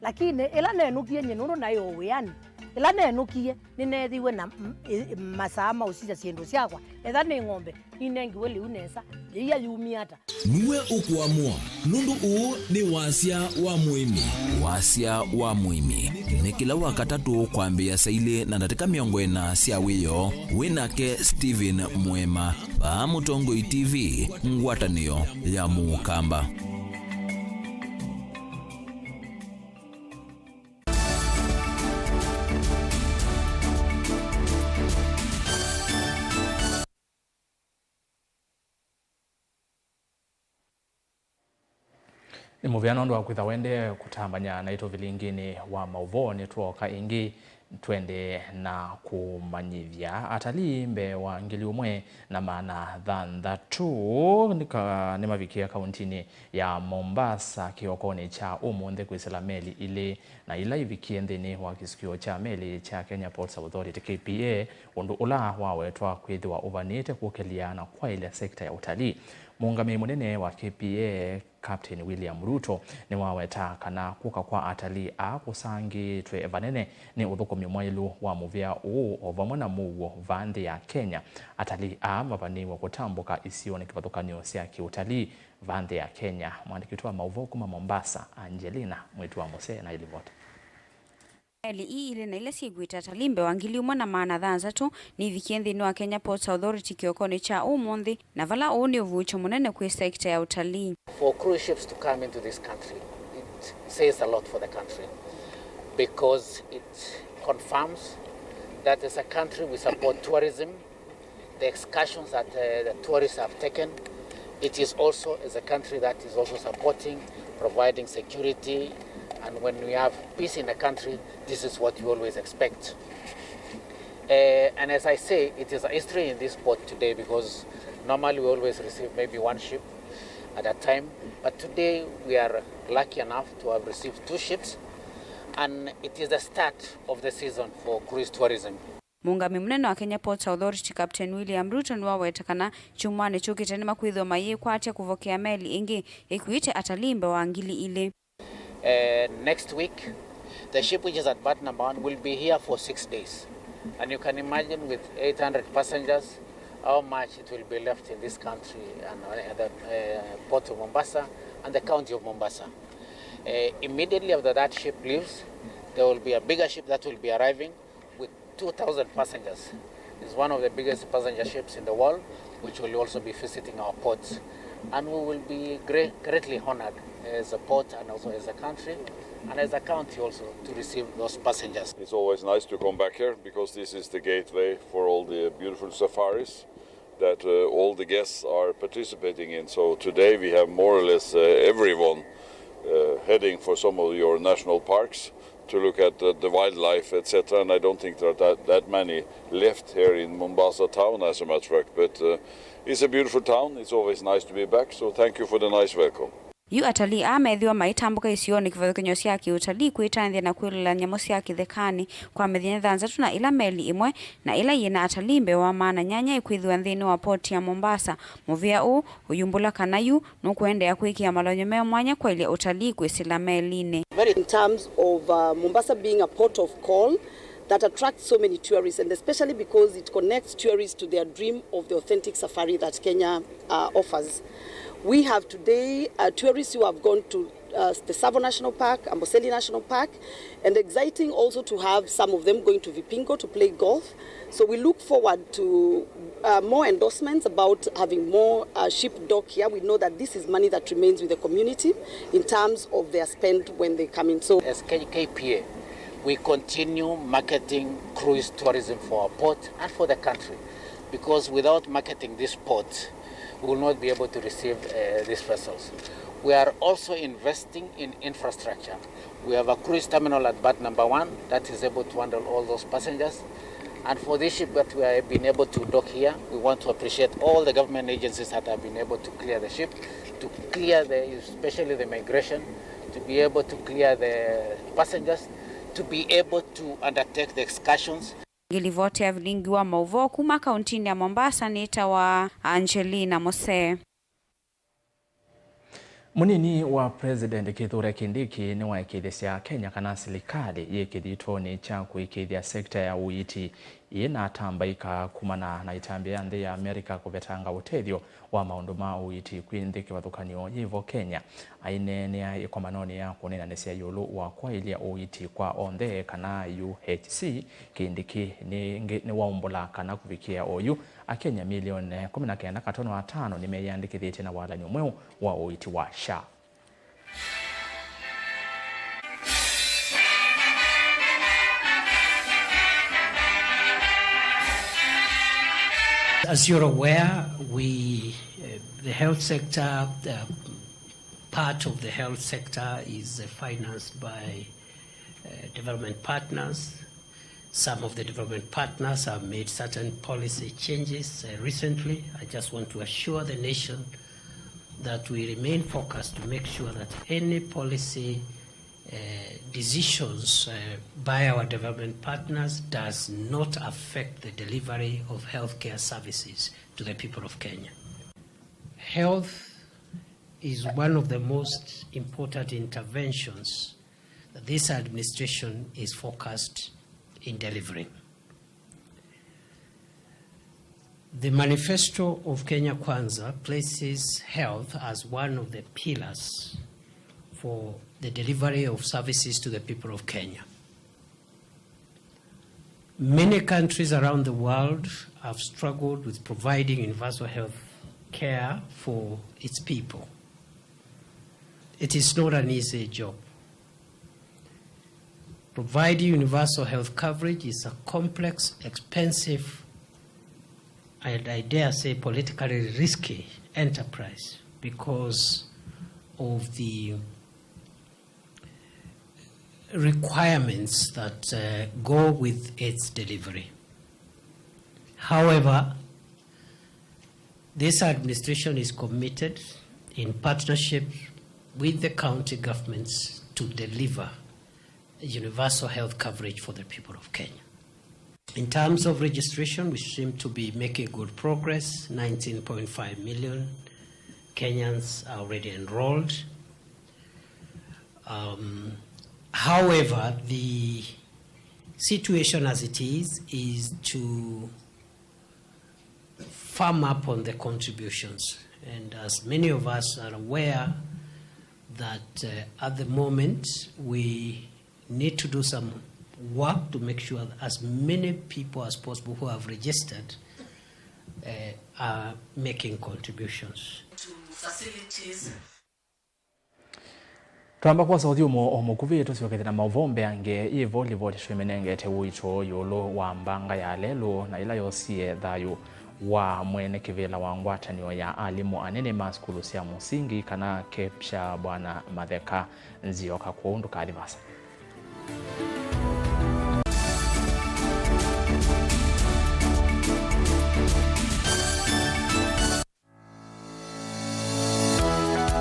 Lakini ĩla nenũkie nyie nũndũ naĩ o wĩanĩ, ĩla nenũkie nĩneethiwe na m-, ĩ-, masaa ma ũsisya syĩndũ syakwa. Etha nĩ ng'ombe, ninengiwe lĩu nesa, yĩia yumie ata? Nue ũkũamũa, nũndũ ũũ nĩ Wasya wa Mũĩmi. Wasya wa Mũĩmi nĩ kĩla Wakatatũ kwambĩĩa saa ilĩ na ndatĩka mĩongo ĩna sya wĩoo, wĩ nake Stephen Mwema, vaa Mũtongoi T V, ngwatanĩo ya Mũkamba. Nĩ mũvea nũndũ wa kwĩtha wendee kũtambany'a naitũ vilinginĩ wa maũvoo. Nĩtwooka ĩngĩ twendee na kũmanyĩthya. Atalii mbee wa ngili ũmwe na maana thanthatũ nĩka-, nĩmavikie kauntinĩ ya Mombasa kĩokonĩ kya ũmũnthĩ kwĩsĩla meli ilĩ, na ila ivikie nthĩnĩ wa kĩsukio kya meli kya Kenya Ports Authority, K P A, ũndũ ũla wawetwa kwĩthĩwa ũvanĩte kũkĩlya na kwaĩlya sekta ya ũtalii. Mũũngamĩi mũnene wa K P A, Captain William Ruto, nĩwaweta kana kũka kwa atalii aa kũsangĩĩtwe vanene nĩ ũthũkũmi mwaĩlu wa mũvĩa ũũ o vamwe na mũuo vaa nthĩ ya Kenya. Atalii aa mavanĩĩwe kũtambũka isionĩ kĩvathũkany'o sya kĩũtalii vaa nthĩ ya Kenya. Mwandĩki witũ wa maũvoo kuma Mombasa, Angelina Mwĩtu wa Mũsee, na ĩlivoti. Meli ii ilĩ na ila syĩkuĩte atalii mbee wa ngili ũmwe na maana thanthatũ nivikie nthĩnĩ wa Kenya Ports Authority kĩokonĩ kya ũmũnthĩ, na vala ũũ nĩ ũvuũkyo mũnene kwĩ sekta ya ũtalii. For cruise ships to come into this country, it says a lot for the country because it confirms that as a country we support tourism, the excursions that, uh, the tourists have taken. It is also, as a country that is also supporting, providing security, And when we have peace in the country, this is what we always expect. Uh, and as I say, it is a history in this port today, because normally we always receive maybe one ship at a time, but today we are lucky enough to have received two ships, and it is the start of the season for cruise tourism. Mũũngamĩi mũnene wa Kenya Ports Authority, Captain William Ruto, nĩwaweta kana kyumwanĩ kyũkĩte nĩmakwĩthĩwa mayĩkwatya kũvokea meli ĩngĩ ĩkuĩte atalii mbee wa ngili ilĩ. Uh, next week, the ship which is at berth number one will be here for six days. And you can imagine, with eight hundred passengers, how much it will be left in this country and, uh, the, uh, port of Mombasa and the county of Mombasa. Uh, immediately after that ship leaves, there will be a bigger ship that will be arriving with two thousand passengers. It's one of the biggest passenger ships in the world, which will also be visiting our ports. And we will be great, greatly honored as a port and also as a country and as a county also to receive those passengers. It's always nice to come back here because this is the gateway for all the beautiful safaris that, uh, all the guests are participating in. So today we have more or less, uh, everyone, uh, heading for some of your national parks to look at, uh, the wildlife, et cetera. And I don't think there are that, that many left here in Mombasa town, as a matter of fact. But, uh, it's a beautiful town. It's always nice to be back. So thank you for the nice welcome. Yu atalii aa meethĩwa maitambũka isionĩ kĩvathũkany'o sya kĩũtalii kwĩtanĩthya na kwĩloela nyamũ sya kĩthekanĩ kwa mĩthenya thanthatũ, na ĩla meli ĩmwe na ĩla yĩna atalii mbee wa maana nyanya ĩkwĩthĩwa nthĩnĩ wa port ya Mombasa. Mũvĩa ũũ ũyumbũla kana yu nũkũendeea kwĩkĩa malony'o me mwanya kwaĩlya ũtalii kwĩsĩla melinĩ. In terms of, uh, Mombasa being a port of call that attracts so many tourists, and especially because it connects tourists to their dream of the authentic safari that Kenya, uh, offers. We have today, uh, tourists who have gone to, uh, the Tsavo National Park, Amboseli National Park, and exciting also to have some of them going to Vipingo to play golf. So we look forward to, uh, more endorsements about having more, uh, ship dock here. We know that this is money that remains with the community in terms of their spend when they come in. So as K K P A, we continue marketing cruise tourism for our port and for the country, because without marketing this port, we will not be able to receive, uh, these vessels. We are also investing in infrastructure. We have a cruise terminal at berth number one that is able to handle all those passengers. And for this ship that we have been able to dock here, we want to appreciate all the government agencies that have been able to clear the ship, to clear the, especially the migration, to be able to clear the passengers, to be able to undertake the excursions. Ngilivoti ya vilingi wa maũvoo kuma kauntinĩ ya Mombasa nĩtawa Angelina Mose. Mũnini wa President Kithure Kindiki nĩwaĩkĩĩthya Akenya kana silikalĩ yĩ kĩthitũnĩ kya kũĩkĩĩthya sekta ya ũiiti ĩĩ na atambaĩka kumana na ĩtambya ya nthĩ ya Amerika kũvetanga ũtethyo wa maũndũ ma ũiiti kwĩ nthĩ kĩvathũkany'o yĩ vo Kenya. Aineenea ĩkomanonĩ ya kũneenanĩsya ĩũlũ wa kwaĩlya ũiiti kwa onthe kana U H C, Kindiki nĩngĩ nĩwaumbũla kana kũvikĩa oyu, Akenya milioni kũmi na kenda katono atano nĩmeyĩandĩkĩthĩtye na walany'o mweũ wa ũiiti wa SHA. As you're aware, we, uh, the health sector, uh, part of the health sector is, uh, financed by, uh, development partners. Some of the development partners have made certain policy changes, uh, recently. I just want to assure the nation that we remain focused to make sure that any policy, uh, decisions, uh, by our development partners does not affect the delivery of healthcare services to the people of Kenya. Health is one of the most important interventions that this administration is focused in delivering. The manifesto of Kenya Kwanza places health as one of the pillars for the delivery of services to the people of Kenya. Many countries around the world have struggled with providing universal health care for its people. It is not an easy job. Providing universal health coverage is a complex, expensive, and I dare say politically risky enterprise because of the requirements that, uh, go with its delivery. However, this administration is committed, in partnership with the county governments, to deliver universal health coverage for the people of Kenya. In terms of registration, we seem to be making good progress. Nineteen point five million Kenyans are already enrolled. Um, however, the situation as it is, is to firm up on the contributions. And as many of us are aware that, uh, at the moment, we need to do some work to make sure that as many people as possible who have registered, uh, are making contributions. To facilities. Twamba kwosa ũthyũmũo o mũkuvĩ, tũsyokethye na maũvoo mbeange. Yĩ volleyball twĩmenengete ũito ĩũlũ wa mbanga ya lelũ na ĩla yosie thayũ wa mwene kĩvĩla wa ngwatanĩo ya alimũ anene ma sukulu sya mũsingi kana KEPSHA, Bwana Matheka Nzioka. Kwoou ndũkathi vaasa.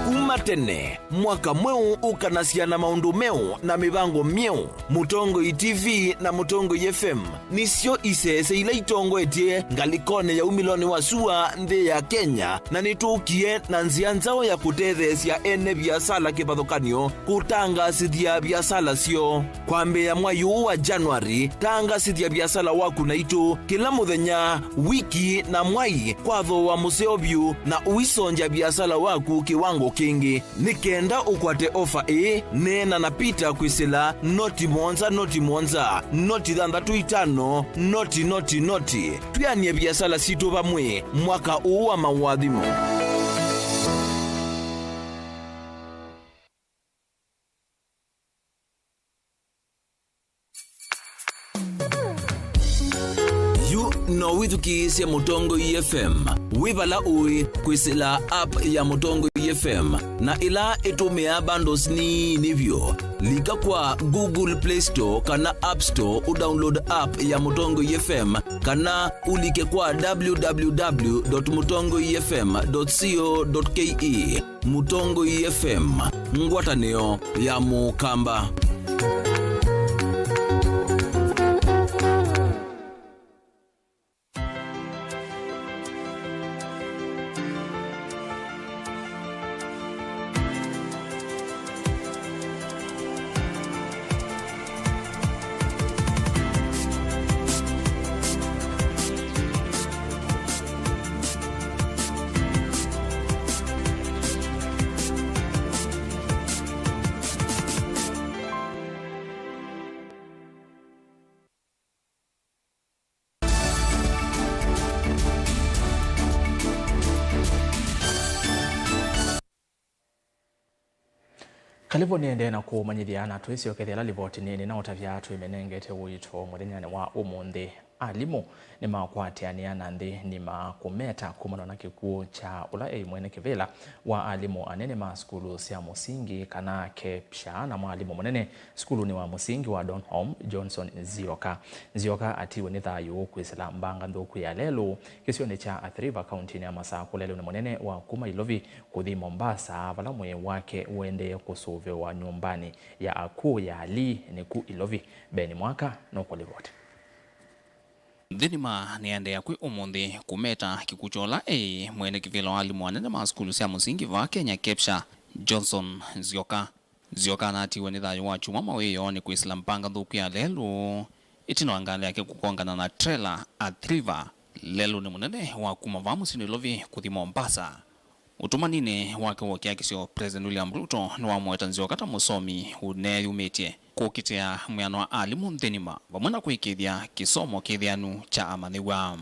Kuma tene, mwaka mweũ ũkanasya na maũndũ meũ na mĩvango myeũ. Mũtongoi T V na Mũtongoi F M nĩsyo isese ila itongoetye ngalĩkonĩ ya umĩlonĩ wa sua nthĩ ya Kenya, na nĩtũkie na nzĩa nzaũ ya kũtetheesya ene viasala kĩvathũkany'o kũtangaasĩthya viasala syoo. Kwambĩĩa mwai ũũ wa January, tangaasĩthya viasala waku naitũ kĩla mũthenya, wiki, na mwai kwa thooa mũseo vyũ, na ũisongya viasala waku kĩwango kĩngĩ. Nĩ kenda ũkwate ofa ĩĩ, neena na Peter kwĩsĩla noti mũonza, noti mũonza, noti thanthatũ itano, noti, noti, noti. Twĩanĩe viasala sitũ vamwe mwaka ũũ wa maũathimo. Yu no wĩthukĩĩsye Mũtongoi F M wĩ vala ũĩ kwĩsĩla app ya Mũtongoi F M, na ĩla ĩtũmĩaa bundles nini vyũ. Lika kwa Google Play Store kana App Store ũdownload app ya Mũtongoi F M, kana ũlike kwa w w w dot mũtongoi f m dot co dot k e. Mũtongoi F M, ngwatanĩo ya Mũkamba. Kalĩvo nĩendee na kũũmanyĩthya na twĩsyokethya ĩla livoti nini na ũtavya twĩmenengete ũito mũthenyanĩ wa ũmũnthĩ. Alimũ nĩmakwatĩanĩa na nthĩ nima kũmeta kumana na kĩkw'ũ kya ũla eĩ mwene kĩvĩla wa alimũ anene ma sukulu sya mũsingi kana KEPSHA na mwalimũ mũnene sukulunĩ wa mũsingi wa Donholm, Johnson Nzioka. Nzioka atiwe nĩ thayũ kwĩsĩla mbanga nthũku ya lelũ kĩsionĩ kya Athi River, kauntinĩ ya Masakũ, lelũnĩ mũnene wa kuma Ilovi kũthi Mombasa, vala mwĩĩ wake ũendee kũsũvĩwa nyũmbanĩ ya akw'ũ ya Ali nĩku Ilovi. Ben Mwaka nũkũlivoti. Nthĩ nima nĩendeea kwĩ ũmũnthĩ kũmeta kĩkw'ũ kya ũla eĩ mwene kĩvĩla wa alimũ anene ma sukulu sya mũsingi vaa Kenya, KEPSHA, Johnson Nzioka. Nzioka anatiwe nĩ thayũ wa kyumwa mawĩoonĩ kwĩsĩla mbanga nthũku ya lelũ, ĩtina wa ngalĩ yake kũkongana na trela Athi River, lelũnĩ mũnene wa kuma vaa mũsyĩ Nairobi kũthi Mombasa. Ũtũmaninĩ wake wa ũkiakisyo, President William Ruto nĩwamũweta Nzioka ta mũsomi ũneeyumĩtye kũkitĩa mwĩano wa alimũ nthĩ nima, vamwe na kũĩkĩĩthya kĩsomo kĩthĩanu kya amanyĩw'a.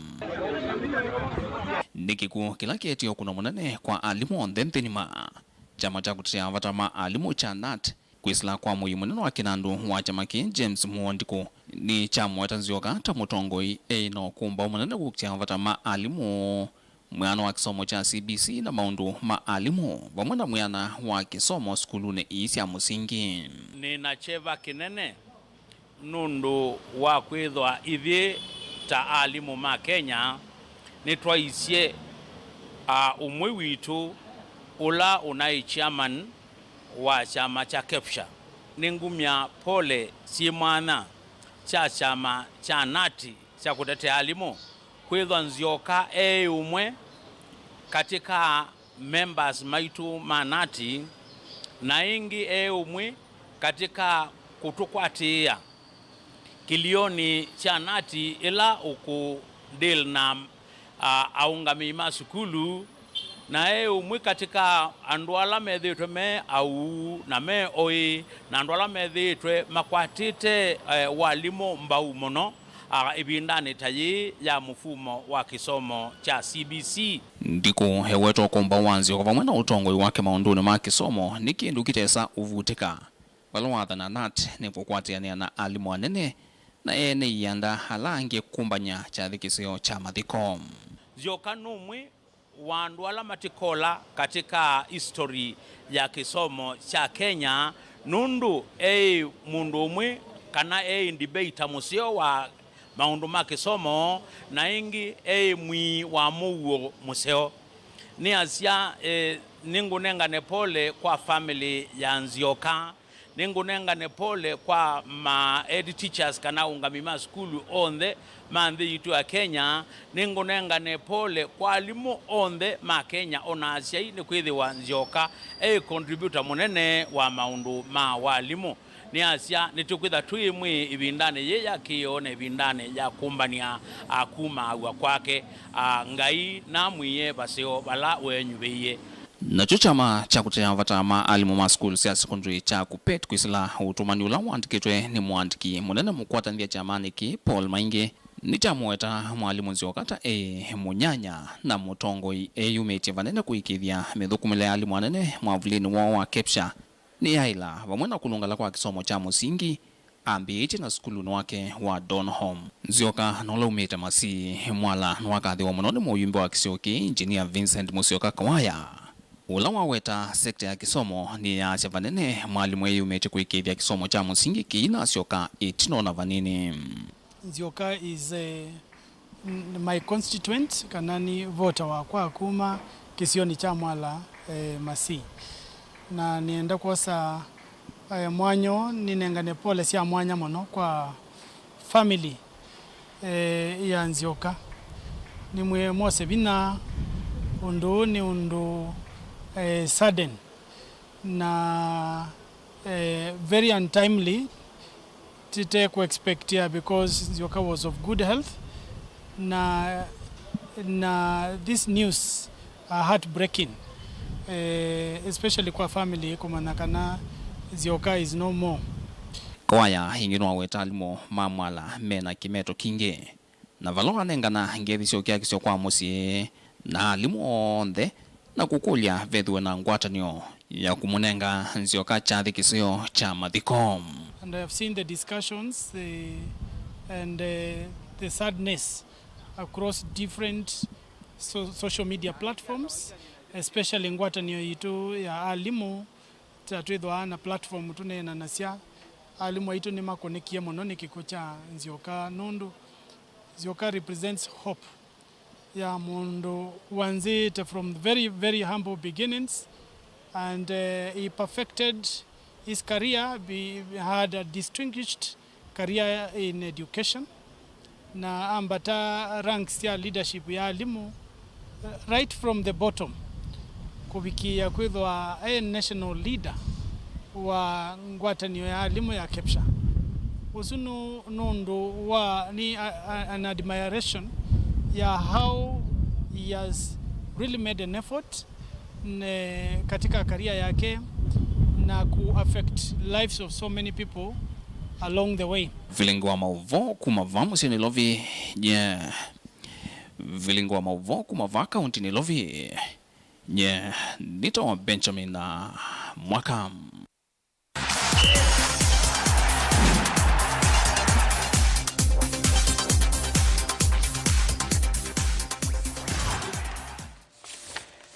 Nĩ kĩkw'ũ kĩla kĩetie ũkũno mũnene kwa alimũ onthe nthĩ nima. Kyama kya kũtetea vata ma alimũ kya nat, kwĩsĩla kwa mũii mũnene wa kĩnandũ wa kyama kĩĩ, James Muo Ndiku, nĩkyamũweta Nzioka ta mũtongoi eĩ na ũkũmbaũ mũnene kũkitĩa vata ma alimũ mwĩano wa kĩsomo kya C B C na maũndũ ma alimũ, vamwe na mwĩana wa kĩsomo sukulunĩ ii sya mũsingi. Nĩ na kyeva kĩnene nũndũ wa kwĩthwa ithyĩ ta alimũ ma Kenya nĩtwaisye, a, ũmwe witũ ũla ũnaĩ chairman wa kyama kya KEPSHA. Nĩngumya pole syĩ mwanya kya kyama kya nati kya kũtetea alimũ kwĩthwa Nzioka eĩ ũmwe katĩ ka members maitũ ma nati, na ĩngĩ eĩ ũmwe katĩ ka kũtũkwatĩĩa kĩlĩonĩ kya nati ĩla ũkũ deal na, a, aũngamĩi ma sukulu, na e ũmwe katĩ ka andũ ala methĩĩtwe me auu na me oĩ, na andũ ala methĩĩtwe makwatĩte, e, walimũ mbau mũno, a, ĩvindanĩ ta yĩĩ ya mũfumo wa kĩsomo kya C B C. Ndikũ ewetwa ũkũmbaũ wa Nzioka vamwe na ũtongoi wake maũndũnĩ ma kĩsomo nĩ kĩndũ kĩtesa ũvutĩka. Vala wathana nat nĩ kũkwatĩanĩa na alimũ anene na ene ianda ala angĩ kũmbany'a kyathĩ kĩseo kya mathiko. Nzioka nũmwe wa andũ ala matikola katĩ ka history ya kĩsomo kya Kenya, nũndũ eĩ mũndũ ũmwe kana eĩ debater mũseo wa maũndũ ma kĩsomo, na ĩngĩ eĩ mwii wa mũuo mũseo. Nĩasya, e, nĩngũnengane pole kwa family ya Nzioka. Nĩngũnengane pole kwa ma head teachers kana aũngami ma sukulu onthe ma nthĩ yitũ ya Kenya. Nĩngũnengane pole kwa alimũ onthe ma Kenya, o na asyai, nĩkwĩthĩwa Nzioka eĩ contributor mũnene wa maũndũ ma walimũ. Nĩasya, nĩtũkwĩtha twĩ ĩmwe ĩvindanĩ yĩĩ ya kĩoo na ĩvindanĩ ya kũmbany'a, a, kumaaw'a kwake. A, Ngai namwĩe vaseo vala wenyuvĩie. Nakyo kyama kya kũtea vata ma alimũ ma sukulu sya secondary kya KUPPET kwĩsĩla ũtũmani ũla waandĩkĩtwe nĩ mũandĩki mũnene mũkwatanĩthya kyamanĩ kĩĩ, Paul Maingi, nĩkyamũweta mwalimũ Nzioka ta e mũnyanya na mũtongoi eyumĩtye vanene kũĩkĩĩthya mĩthũkũmĩle ya alimũ anene mwavulĩnĩ woo wa KEPSHA nĩyaĩla, vamwe na kũlũngala kwa kĩsomo kya mũsingi ambĩĩtye na sukulunĩ wake wa Donholm. Nzioka nũla umĩte Masii, Mwala, nĩwakathĩwa mũno nĩ mũyumbe wa kĩsio kĩĩ, Engineer Vincent Musyoka Kawaya, ũla waweta sekta ya kĩsomo nĩyaasya vanene mwalimũ eyumĩtye kũĩkĩĩthya kĩsomo kya mũsingi kĩinasyoka ĩtina ona vanini. Nzioka is, eh, n-, my constituent, kana nĩ voter wakwa kuma kĩsionĩ kya Mwala, eh, Masii. Na nĩenda kwosa, eh, mwanya ũũ nĩnengane pole sya mwanya mũno kwa family, eh, ya Nzioka. Nĩmwĩe mose vinya, ũndũ ũũ nĩ ũndũ, eh, sudden. Na, eh, very untimely, tite ku expectia because Nzioka was of good health. Na, na this news are heartbreaking, eh, especially kwa family kũmanya kana Nzioka is no more. Kawaya ĩngĩ nĩwaweta alimũ ma Mwala mena kĩmeto kingĩ. Na vala wanengana ngethi sya ũkyakĩsyo kwa mũsyĩ na alimũ onthe, na kũkũlya vethĩwe na ngwatanĩo ya kũmũnenga Nzioka kyathĩ kĩseo kya mathiko. And I have seen the discussions, the, and, uh, the sadness across different so-, social media platforms, especially ngwatanĩo yitũ ya alimũ, ta twĩthwaa na platform tũneenanasya. Alimũ aitũ nĩmakũnĩkie mũno nĩ kĩkw'ũ kya Nzioka, nũndũ Nzioka represents hope ya mũndũ wanzĩĩte from very, very humble beginnings, and, uh, he perfected his career, be, had a distinguished career in education, na ambata ranks sya leadership ya alimũ, eh, right from the bottom, kũvikĩĩa kwĩthwa e national leader wa ngwatanĩo ya alimũ ya KEPSHA. Ũsu nũ-, nũndũ wa, nĩ a, a, an admiration ya how he has really made an effort ne, katika career yake na ku affect lives of so many people along the way. Vilingi wa maũvoo kuma va mũsyĩ Nairobi, nye. Vilingi wa maũvoo kuma va kaunti Nairobi, nye. Nĩtawa Benjamin, ah, Mwaka.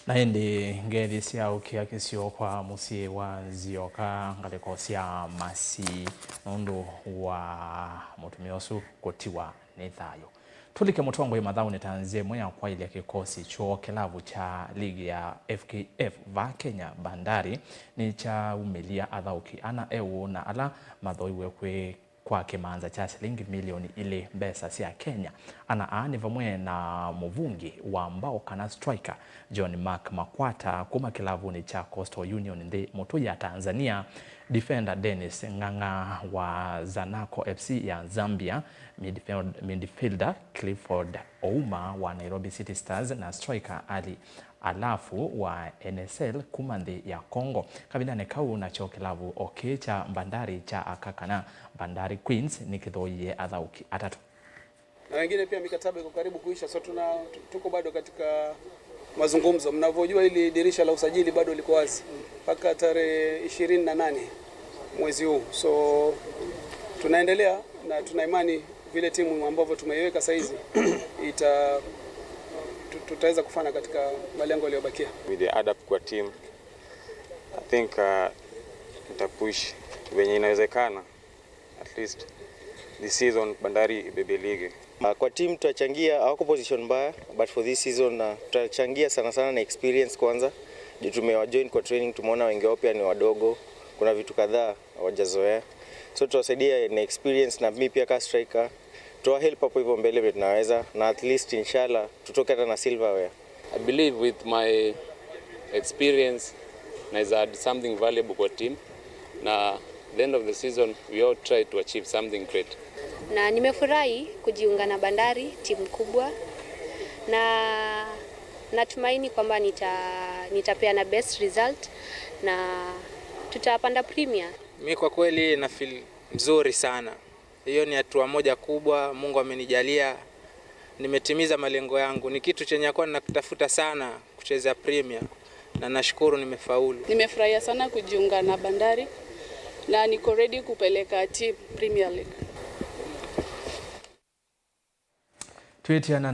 Na ĩndĩ ngethi sya ũkĩa kĩsio kwa mũsyĩ wa Nzioka ngalĩko sya Masi nũndũ wa mũtumĩa ũsu kũtiwa nĩ thayũ. Tũlike mũtongoi mathaũnĩ ta nzĩa ĩmwe ya kwaĩlya kĩkosi kyoo kĩlavu kya ligi ya F K F va Kenya, Bandari nĩkyaumĩlya athaũki ana eũ na ala mathoiwe kwĩ kwa kĩmanza kya silingi milioni ilĩ mbesa sya Kenya. Ana aa nĩ vamwe na mũvungi wa mbao kana striker John Mark Makwata kuma kĩlavunĩ kya Coastal Union nthĩ mũtũ ya Tanzania, defender Dennis Ng'ang'a wa Zanaco F C ya Zambia, midfield-, midfielder Clifford Ouma wa Nairobi City Stars na striker Ali Alafu wa N S L kuma nthĩ ya Congo. Kavindanĩ kau nakyo kĩlavu o kĩĩ kya Bandari kya aka kana Bandari Queens nĩkĩthoie athaũki atatũ. Na wengine pia mikataba iko karibu kuisha, so tuna, tu- tuko bado katika mazungumzo. Mnavyojua, hili dirisha la usajili bado liko wazi mpaka tarehe ishirini na nane mwezi huu, so tunaendelea na tuna imani vile timu ambavyo tumeiweka saizi ita tu- tutaweza kufanya katika malengo yaliyobakia. With the add up kwa team, I think uh, nitapush venye inawezekana, at least this season Bandari ibebe ligi. Uh, kwa team tutachangia, hawako position mbaya, but for this season uh, tutachangia sana sana na experience kwanza. Ndio tumewajoin kwa training, tumeona wengi wao pia ni wadogo, kuna vitu kadhaa hawajazoea, so tutawasaidia na experience, na mi pia ka striker tuwa help hapo hivyo mbele vile tunaweza, na at least inshallah tutoke hata na silverware. I believe with my experience naweza add something valuable kwa team, na the end of the season we all try to achieve something great. Na nimefurahi kujiunga na Bandari, timu kubwa, na natumaini kwamba nita nitapeana best result na tutapanda premier. Mi kwa kweli na feel mzuri sana. Hiyo ni hatua moja kubwa Mungu amenijalia. Nimetimiza malengo yangu. Ni kitu chenye nilikuwa nakitafuta sana, kucheza Premier, na nashukuru nimefaulu. Nimefurahia sana kujiunga na Bandari na niko ready kupeleka team Premier League. Twĩtĩana